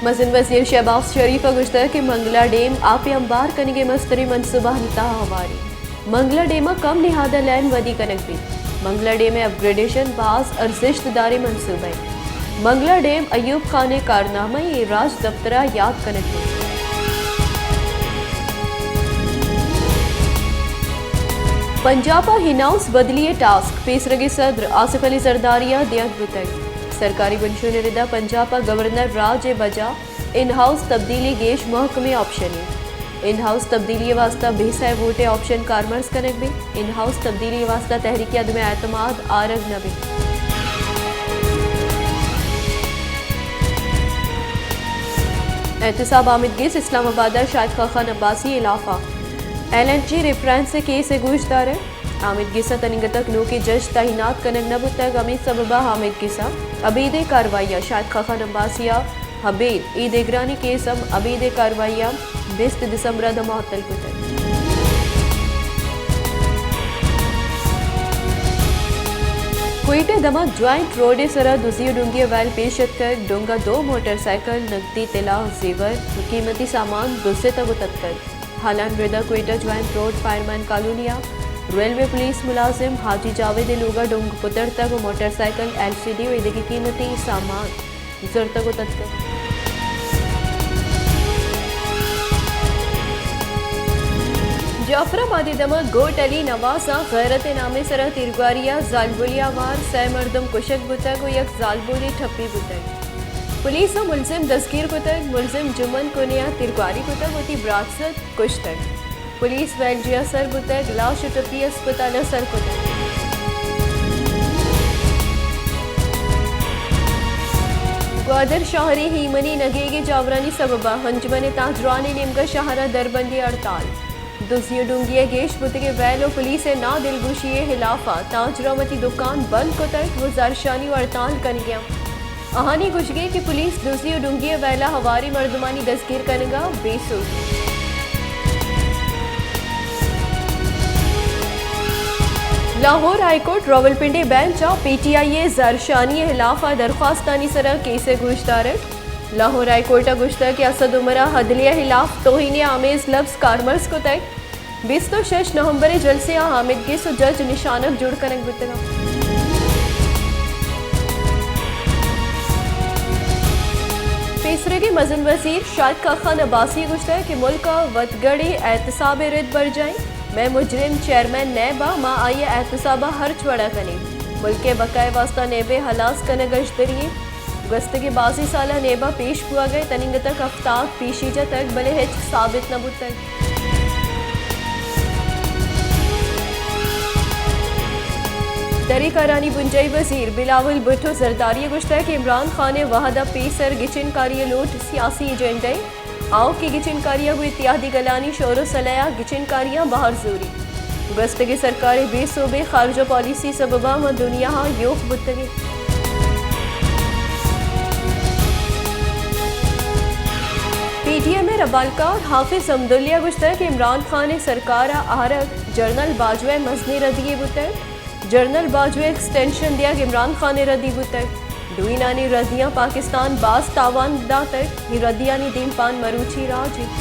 مزن وزیر شہباز شریف ءَ گوشتگ کہ منگلا ڈیم آپ ءِ امبار کنگ ءِ مستریں منصوبہانی تہا ہوار اِنت۔ منگلا ڈیم ءَ کم نہاد ءَ لین ودی کنگ بیت۔ منگلا ڈیم ءِ اپ گریڈیشن باز ارزشت داریں منصوبہ اِنت۔ منگلا ڈیم ایوب خان ءِ کارنامہ اے راج دپتر ءَ یات کنگ بیت۔ پنجاب ءَ ان ہاؤس بدلی ءِ ٹاسک پیسرگیں صدر آصف علی زرداری ءَ دیگ بوتگ۔ سرکاری بنشون ءِ ردا پنجاب ءِ گورنر راج ءِ بجا ان ہاؤس تبدیلی گیش مہکمیں آپشنے۔ ان ہاؤس تبدیلی ءِ واستہ بے سئے ووٹ ءِ آپشن کارمرز کنگ بیت۔ ان ہاؤس تبدیلی ءِ واستہ تحریک عدم اعتماد آرگ نہ بیت۔ احتساب حامد گس اسلام آباد ءَ شاہد خاخان عباسی ءِ ہلاف ءَ ایل اینڈ جی ریفرنس ءِ کیس ءِ گوشدارگ۔ حامد گس ءَ تنیگتک نوکیں جج تعینات کنگ نہ بوتگ، ہمے سبب ءَ حامد گس ءَ ابیدیں کاروائی ءَ شاہد خاخان عباسی ءَ ابید، اے دگرانی کیس ہم ابیدیں کاروائی ءَ بیست دسمبر ءَ داں معطل کتگ۔ کوئٹہ دمگ جوائنٹ روڈ ءِ سرا دزی ءُ ڈنگی ءِ ویل پیش اتکگ، ڈنگ ءَ دو موٹر سائیکل، نقدی طلا، زیور ءُ قیمتی سامان دزتگ ءُ تتکگ۔ حالان ردا Quetta joint road fireman colony ءَ ریلوے پولیس ملازم حاجی جاوید ءِ لوگ ءَ ڈنگ پترتگ ءُ motor cycle, L C D ءُ ایدگہ قیمتی سامان زرتگ ءُ تتکگ۔ جعفر آباد ءِ دمگ گوٹ علی نواز ءَ غیرت ءِ نام ءِ سرا تیرگواری ءَ زالبولی ءَ وار سئے مردم کشگ بوتگ ءُ یک زالبولے ٹپی بوتگ۔ پولیس ءَ ملزم دزگیر کتگ۔ ملزم جمن کنے ءَ تیرگواری کتگ ءُ وتی براتزت کشتگ۔ پولیس ویل جیڑہ سر بوتگ، لاش ءُ ٹپی اسپتال ءَ سر کتگ۔ گوادر شہر ءِ ایمنی نگیگ ءِ جاورانی سبب ءَ انجمن تاجرانی نیمگ ءَ شہر ءَ دربندی ہڑتال۔ دزی ءُ ڈنگی ءِ گیش بوتگیں ویل ءُ پولیس ءِ نادلگوشی ءِ ہلاف ءَ تاجراں وتی دکان بند کتگ ءُ زہرشانی ءُ ہڑتال کنگ ءَ انت۔ آہانی گوشگ اِنت کہ پولیس دزی ءُ ڈنگی ءِ ویل ءَ ہواریں مردمانی دزگیر کنگ ءَ بے سوب۔ لاہور ہائی کورٹ راولپنڈی بینچ ءَ پی ٹی آئی ءِ زہرشانی ءِ ہلاف ءَ درخواستانی سرا کیس ءِ گوشدارگ۔ لاہور ہائی کورٹ ءَ گوشتگ کہ اسد عمر ءَ عدلیہ ءِ ہلاف توہین آمیز لبز کارمرز کتگ۔ بیست ءُ شش نومبر ءِ جلسہ ءَ حامد گس ءُ جج نشانگ جوڑ کنگ بوتگ اَنت۔ پیسریگیں مزن وزیر شاہد خاخان عباسی ءَ گوشتگ کہ ملک ءَ وتگڑیں احتساب ءِ رد برجاہ اِنت۔ مئے مجرم چیئرمین نیب ءَ، ما آئی ءِ احتساب ءَ ہرچ وڑ ءَ کنیں۔ ملک ءِ بقا ءِ واستہ نیب ءِ ہلاس کنگ اش دری اِنت۔ گوستگیں بازیں سال ءَ نیب ءَ پیش بوگ ءَ تنیگتک ہفتاد پیشی جتگ، بلے ہچ ثابت نہ بوتگ۔ دری کارانی بنجاہی وزیر بلاول بھٹو زرداری ءَ گوشتگ کہ عمران خان ءِ وہد ءَ پیسر گچین کاری ءِ لوٹ سیاسی ایجنڈہ اِنت۔ آؤکیں گچین کاری ءَ گوں اتحادی گلانی شور ءُ صلہ ءَ گچین کاریاں بہر زوری۔ گوستگیں سرکار ءِ بے سوبیں خارجہ پالیسی سبب ءَ ما دنیا ءَ یوک بوتگیں۔ پی ڈی ایم ءِ ربالکار حافظ حمدلی ءَ گوشتگ کہ عمران خان ءِ سرکار ءَ آرگ جنرل باجوہ ءِ مزنیں ردی یے بوتگ۔ جنرل باجوہ ءِ ایکسٹینشن دیگ عمران خان ءِ ردی بوتگ۔ ڈوئینانی ردیاں پاکستان باز تاوان داتگ۔ اے ردیانی دیمپان مروچی راج اِنت۔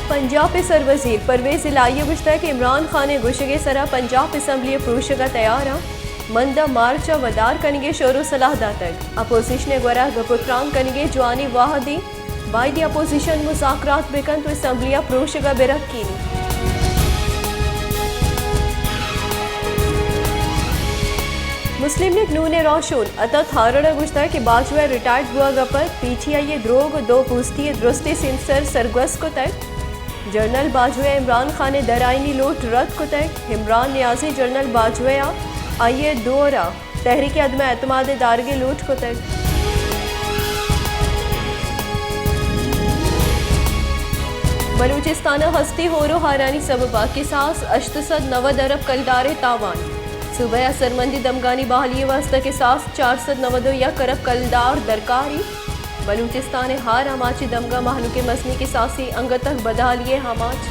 پنجاب ءِ سروزیر پرویز الہی ءَ گوشتگ کہ عمران خان ءِ گوشگ ءِ سرا پنجاب اسمبلی ءِ پروشگ ءَ تیار اِنت۔ من داں مارچ ءَ ودار کنگ ءِ شور ءُ سلاہ داتگ۔ اپوزیشن ءِ گورا گپ ءُ تران کنگ ءِ جوانیں وہدے۔ بائدیں اپوزیشن مذاکرات بہ کنت ءُ اسمبلی ءَ پروشگ ءَ بہ رکینیت۔ مسلم لیگ نون ءِ راہشون عطا تھارڑ ءَ گوشتگ کہ باجوہ ءِ ریٹائرڈ بوگ ءَ پد پی ٹی آئی ءِ دروگ ءُ دو پوستی ءِ درستیں سیمسر سرگوز کتگ۔ جنرل باجوہ ءَ عمران خان ءِ درآیینی لوٹ رد کتگ۔ عمران نیازی جنرل باجوہ ءَ آئی ءِ دور ءَ تحریک عدم اعتماد ءِ دارگ ءِ لوٹ کتگ۔ بلوچستان ءَ ہستی ہور ءُ ہارانی سبب ءَ کساس ہشت سد نود ارب کلدار ءِ تاوان۔ صوبہ ءَ سرمندی دمگانی بحالی ءِ واستہ کساس چار سد نود ءُ یک ارب کلدار درکار اِنت۔ بلوچستان ءِ ہار آماچی دمگ ءَ مہلوک ءِ مزنیں کساسے انگت ءَ بدحالی ءِ آماچ۔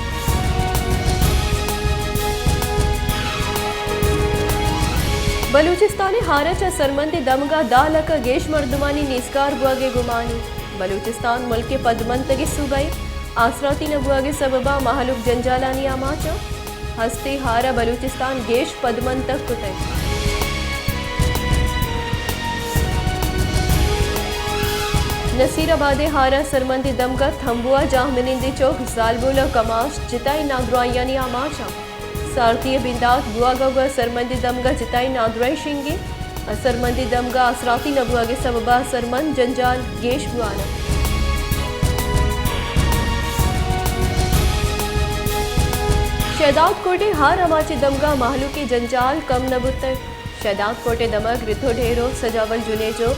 بلوچستان ءِ ہار ءَ چہ سرمندی دمگ ءَ دہ لکھ ءَ گیش مردمانی نیزگار بوگ ءِ گمانی۔ بلوچستان ملک ءِ پدمنتگیں صوبہ ءِ، آسراتی نہ بوگ ءِ سبب ءَ مہلوک جنجالانی آماچ اَنت۔ ہستیں ہار ءَ بلوچستان گیش پدمنتگ کتگ۔ نصیر آباد ءِ ہار ءَ سرمندی دمگ ءَ تھمبو ءَ جاہمنندی چوک زالبول ءُ کماش جتائیں نادراہیانی آماچ اَنت۔ سارتی ءِ بندات بوگ ءَ گوں سرمندی دمگ ءَ جتائیں نادراہی شنگ اِنت۔ سرمندی دمگ ءَ آسراتی نہ بوگ ءِ سبب ءَ سرمند جنجال گیش بوان اَنت۔ شہداد کوٹ ءِ ہار آماچ ءِ دمگ ءَ مہلوک ءِ جنجال کم نہ بوتگ۔ شہداد کوٹ ءِ دمگ رتھو ڈھیرو، سجاول جنیجو،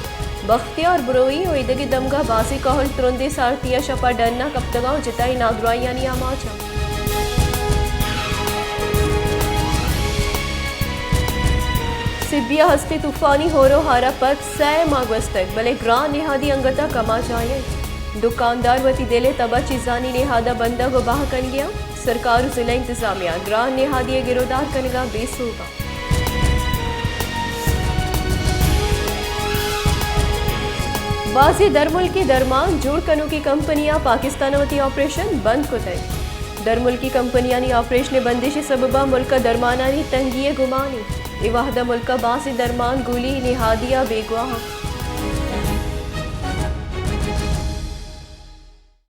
بختیار بروئی ءُ ایدگہ دمگ ءَ بازیں کہول ترندیں سارتی ءَ شپ ءَ ڈن ءَ کپتگ اَنت ءُ جتائیں نادراہیانی آماچ اَنت۔ سبی ءَ ہستیں طوفانی ہور ءُ ہار ءَ پد سئے ماہ گوستگ، بلے گران نہادی انگت ءَ کم ءَ جاہ اِنت۔ دکاندار وتی دل ءِ تب ءَ چیزانی نہاد ءَ بندگ ءُ بہا کنگ ءَ اَنت۔ سرکار ءُ ضلع انتظامیہ گران نہادی ءِ گرودار کنگ ءَ بے سوب اَنت۔ بازیں درملکی درمان جوڑ کنوکیں کمپنیاں پاکستان ءَ وتی آپریشن بند کتگ۔ درملکی کمپنیانی آپریشن ءِ بندش ءِ سبب ءَ ملک ءَ درمانانی تنگی ءِ گمان اِنت۔ اے وہد ءَ ملک ءَ بازیں درمان گولی نہادی ءَ بیگواہ اَنت۔